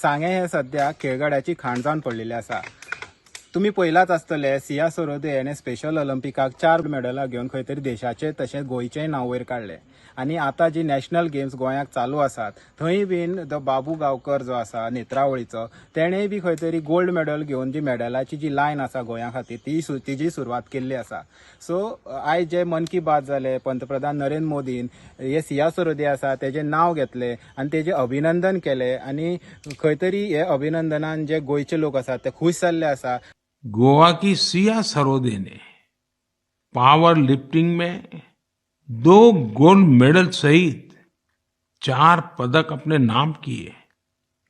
सांगें हे सद्या खेळगड्याची खाण जावन पडलेली आसा. तुमी पळयलाच आसतले, सिया सरोदे हेणे स्पेशल ऑलिंपिकाक 4 मेडलां घेवन खंय तरी देशाचें तशेंच गोंयचेंय नांव वयर काडलें. आनी आतां जी नॅशनल गेम्स गोंयाक चालू आसात थंय बीन the बाबू गांवकर जो आसा नेत्रावळीचो, तेणेय बी खंय तरी गोल्ड मेडल घेवन जी मेडलाची जी लायन आसा गोंया खातीर ती तिजी सुरवात केल्ली आसा. सो आयज जे मन की बात जाले, पंतप्रधान नरेंद्र मोदीन हे सिया सरोदे आसा तेजें नांव घेतलें आनी तेजें अभिनंदन केलें आनी खंय तरी हे अभिनंदनान जे गोंयचे लोक आसात ते खूश जाल्ले आसा. गोवा की सिया सरोदे ने पावर लिफ्टिंग में 2 गोल्ड मेडल सहित 4 पदक अपने नाम किए।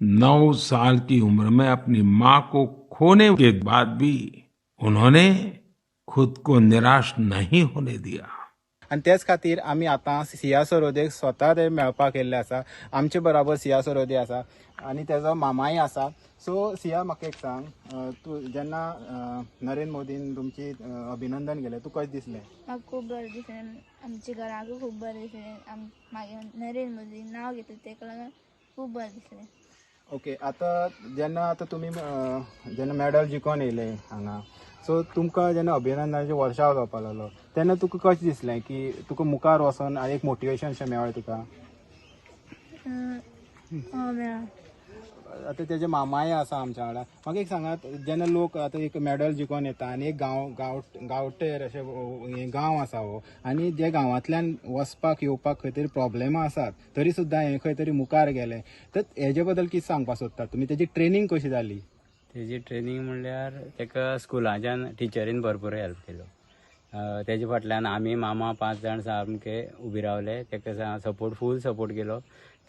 9 साल की उम्र में अपनी मां को खोने के बाद भी उन्होंने खुद को निराश नहीं होने दिया। आनी तेच खातीर आमी आतां सिया सरोदेक स्वता ते मेळपाक येयल्ले आसा. आमचे बराबर सिया सरोदे आसा आनी तेजो मामाय आसा. सो सिया, म्हाका एक सांग, तूं जेन्ना नरेंद्र मोदीन तुमची अभिनंदन केलें, तुका कशें दिसलें? म्हाका खूब बरें दिसलें, आमच्या घराकूय खूब बरें दिसलें. मागीर नरेंद्र मोदीन नांव घेतलें तेका लागून खूब बरें दिसलें. ओके, आतां जेन्ना आतां तुमी जेन्ना मेडल जिखोन येयले हांगा, सो तुमकां जेन्ना अभिनंदनाचे वर्षाव जावपाक लागलो तेन्ना तुका कशें दिसलें की तुका मुखार वचोन एक मोटिवेशन शें मेळ्ळें तुका? हय मेळ्ळें. आतां तेजे मामाय आसा आमच्या वांगडा. म्हाका एक सांगात, जेन्ना लोक आतां एक मेडल जिखोन येता आनी एक गांवटेर अशें हें गांव आसा हो, आनी जे गांवांतल्यान वचपाक येवपाक खंय तरी प्रॉब्लेमां आसात तरी सुद्दां हें खंय तरी मुखार गेलें, तर हेजे बद्दल कितें सांगपाक सोदता तुमी? तेजी ट्रेनींग कशी जाली? तेजी ट्रेनींग म्हणल्यार तेका स्कुलाच्यान टिचरीन भरपूर हेल्प केलो. तेजे फाटल्यान आमी मामा 5 जाण सामके उबी रावले, तेका सपोर्ट फूल सपोर्ट केलो.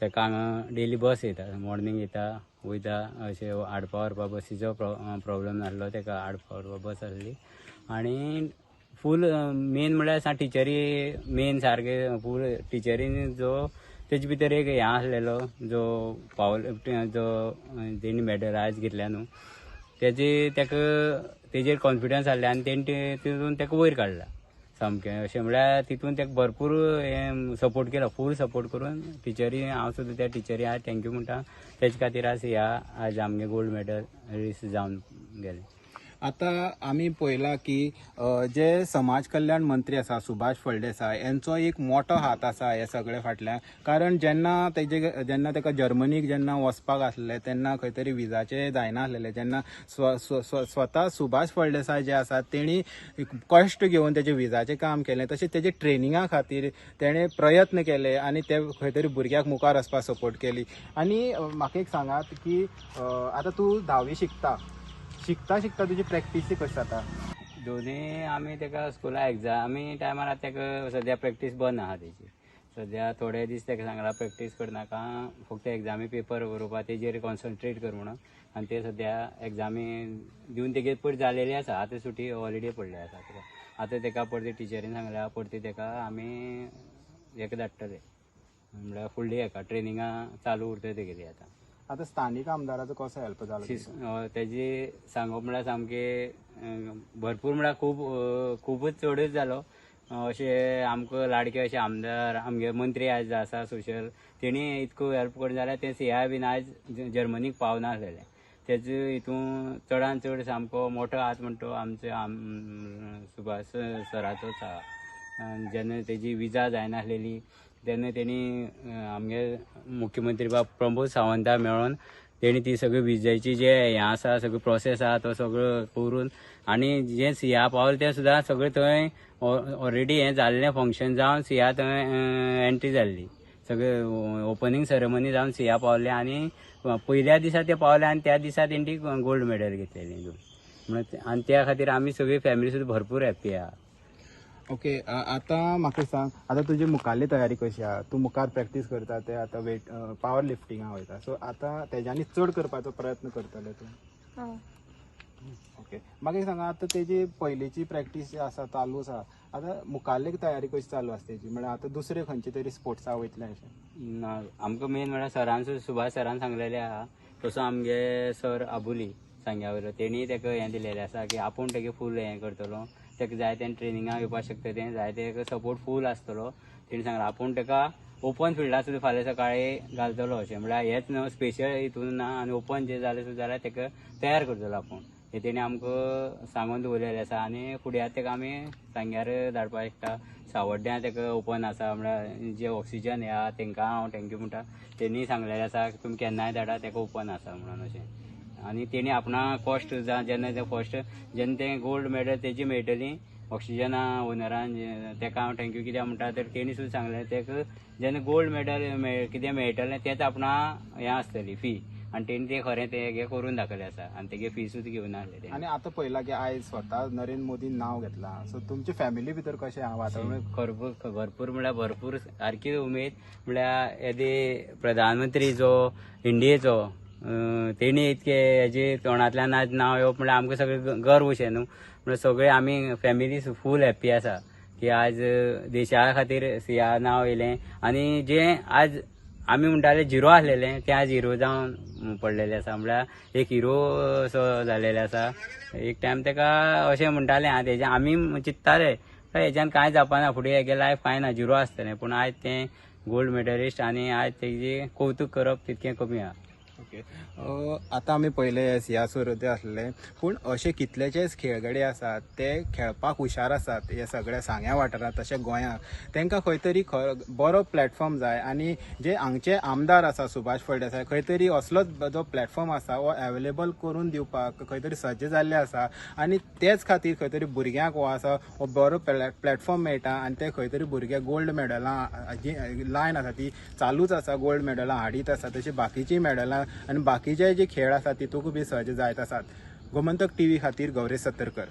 तेका हांगा डेली बस येता, मॉर्निंग येता वयता, अशें हाडपा व्हरपा बसीचो प्रॉब्लम नासलो, तेका हाडपा व्हरपा बस आसली. आनी फूल मेन म्हणल्यार टिचरी मेन सारके फूल टिचरीन जो तेजे भितर एक हें आसलेलो जो पावल जो तेणी मेडल आयज घेतल्या न्हू, तेजे तेका तेजेर कॉन्फिडन्स आसलें आनी तेणी तितून तेका वयर काडला सामकें. अशें म्हळ्यार तितून तेका भरपूर हें सपोर्ट केलो, फूल सपोर्ट करून टिचरी, हांव सुद्दां त्या टिचरी आज thank you म्हणटा. तेजे खातीर आज ह्या आज आमगे गोल्ड मेडल रिस जावन गेलें. आतां आमी पळयलां की जे समाज कल्याण मंत्री आसा सुभाष फळदेसाय यांचो एक मोठो हात आसा हे सगळे फाटल्यान, कारण जेन्ना जेन्ना तेका जर्मनीक जेन्ना वचपाक आसलें तेन्ना खंय तरी विजाचें जायना आसलेलें, जेन्ना स्वता सुभाष फळदेसाय जे आसा तेणी कश्ट घेवन तेजें विजाचें काम केलें, तशें तेजे ट्रेनिंगा खातीर तेणें प्रयत्न केले आनी ते खंय तरी भुरग्याक मुखार वचपाक सपोर्ट केली. आनी म्हाका एक सांगात की आतां तूं 10वी शिकता, शिकता शिकता तुजी प्रॅक्टीस कशी जाता? दोनी आमी तेका स्कुला एग्जामी टायमार तेका सद्या प्रॅक्टीस बंद आहा तेजी. सद्या थोडे दीस तेका सांगला प्रॅक्टीस करनाका, फक्त एग्जामी पेपर बरोवपा तेजेर कॉन्सन्ट्रेट कर म्हणून. आनी ते सद्या एग्जामी दिवन तेगे पयर जालेली आसा, आतां सुटी हॉलिडे पडली आसा तेका. आतां तेका परती टिचरीन सांगल्या परती तेका आमी हेका धाडटले, म्हणल्यार फुडली हेका ट्रेनिंगा चालू उरतली तेगेली. आतां आतां स्थानीक आमदाराचो कसो हेल्प जालो? तेजी सांगप म्हळ्यार सामकें भरपूर म्हळ्यार खूब खुबूच चडूच जालो. अशें आमकां लाडके अशे आमदार आमगे मंत्री आयज आसा सोशल, तेणी इतको हेल्प करून जाल्यार तें सिया बीन आयज जर्मनीक पावनासलेलें. तेजो हितून चडान चड सामको मोठो हात म्हणटा तो आमचे सुभाष सराचोच आहा. जेन्ना तेजी विजा जायनासलेली तेन्ना तेणी आमगे मुख्यमंत्री बाब प्रमोद सावंता मेळोन तेणी ती सगळी विजेची जे हें आसा सगळो प्रोसेस आहा तो सगळो करून, आनी जें सिया पावलें तें सुद्दां सगळें थंय ऑलरेडी हें जाल्लें फंक्शन जावन सिया थंय एंट्री जाल्ली, सगळें ओपनींग सेरेमनी जावन सिया पावलें आनी पयल्या दिसा ते पावले आनी त्या दिसा तेणी गोल्ड मेडल घेतलेली दोन. म्हणून आनी त्या खातीर आमी सगळी फॅमिली सुद्दां भरपूर हॅप्पी आहा. ओके, आतां म्हाका सांग, आतां तुजी मुखारली तयारी कशी आहा? तूं मुखार प्रॅक्टीस करता ते आतां वेट पावर लिफ्टिंगा वयता, सो आतां तेज्यानी चड करपाचो प्रयत्न करतले तूं? हय. ओके, म्हाका एक सांगा, आतां तेजी पयलींची प्रॅक्टीस जी आसा चालू आसा, आतां मुखारली तयारी कशी चालू आसा तेजी? म्हळ्यार आतां दुसरे खंयचे तरी स्पोर्ट्सा वयतले अशें? ना, आमकां मेन म्हळ्यार सरान सुभाष सरान सांगलेलें आहा, तसो आमगे सर आबोली सांग्या वयलो तेणी तेका हें दिलेलें आसा की आपूण तेगे फूल हें करतलो, तेका जाय तें ट्रेनिंगाक येवपाक शकता, तें जाय तेका सपोर्ट फूल आसतलो. तेणी सांगलां आपूण तेका ओपन फिल्डार सुद्दां फाल्यां सकाळी घालतलो अशें. म्हळ्यार हेच न्हू स्पेशल हितून ना आनी ओपन जे जालें सुद्दां जाल्यार ताका तयार करतलो आपूण, हें तेणी आमकां सांगून दवरलेलें आसा. आनी फुड्याक ताका आमी सांग्यार धाडपाक शकता, सावड्ड्यां ताका ओपन आसा, म्हळ्यार जे ऑक्सिजन हे आहा तांकां हांव thank you म्हणटा. तेणी सांगलेलें आसा तुमी केन्नाय धाडा, ताका ओपन आसा म्हणून अशें. आनी तेणी आपणा कॉस्ट जेन्ना ते फर्स्ट जेन्ना तें गोल्ड मेडल तेजी मेळटली ऑक्सिजना ओनरान, ताका हांव thank you कित्याक म्हणटा तर तेणी सुद्दां सांगलें ताका जेन्ना गोल्ड मेडल कितें मेळटलें तेंच आपणा हें आसतली फी, आनी तेणी तें खरें तें करून दाखयलें आसा आनी तेगे फी सुद्दां घेवन आसले. आनी आतां पळयलां की आयज स्वता नरेंद्र मोदीन नांव घेतलां, सो तुमच्या फॅमिली भितर कशें आहा वातावरण? भरपूर म्हळ्यार भरपूर सारकी उमेद. म्हळ्यार येदे प्रधानमंत्री जो इंडियेचो तेणी इतके हेजे तोंडांतल्यान आज नांव येवप म्हळ्यार आमकां सगळें गर्व अशें न्हू. म्हळ्यार सगळे आमी फॅमिली फूल हॅप्पी आसा की आज देशा खातीर सिया नांव येयलें. आनी जें आज आमी म्हणटाले झिरो आसलेलें तें आज हिरो जावन पडलेलें आसा, म्हळ्यार एक हिरो असो जालेले आसा. एक टायम ताका अशें म्हणटाले आं तेजें आमी चिंत्ताले हेज्यान कांय जावपाना, फुडें हेगे लायफ कांय ना, झिरो आसतलें, पूण आयज तें गोल्ड मेडलिस्ट आनी आयज तेजें कौतूक करप तितकें कमी आहा. ओके, आतां आमी पयले सिया सरोदे आसले, पूण अशे कितलेशेच खेळगडे आसात ते खेळपाक हुशार आसात हे सगळ्या सांग्या वाठारांत तशें गोंयांत, तांकां खंय तरी बरो प्लॅटफॉर्म जाय. आनी जे हांगचे आमदार आसा सुभाष फळदेसाय खंय तरी असलोच जो प्लॅटफॉर्म आसा हो एवेलेबल करून दिवपाक खंय तरी सज्ज जाल्ले आसा आनी तेच खातीर खंय तरी भुरग्यांक हो आसा हो बरो प्लॅटफॉर्म मेळटा आनी ते खंय तरी भुरगे गोल्ड मेडलां जी लायन आसा ती चालूच आसा, गोल्ड मेडलां हाडीत आसा, तशी बाकीचीं मेडलां आनी बाकीचे जे खेळ आसा तितूंक बी सज्ज जायत आसात. गोमंतक टीव्ही खातीर गौरेश सत्तरकर.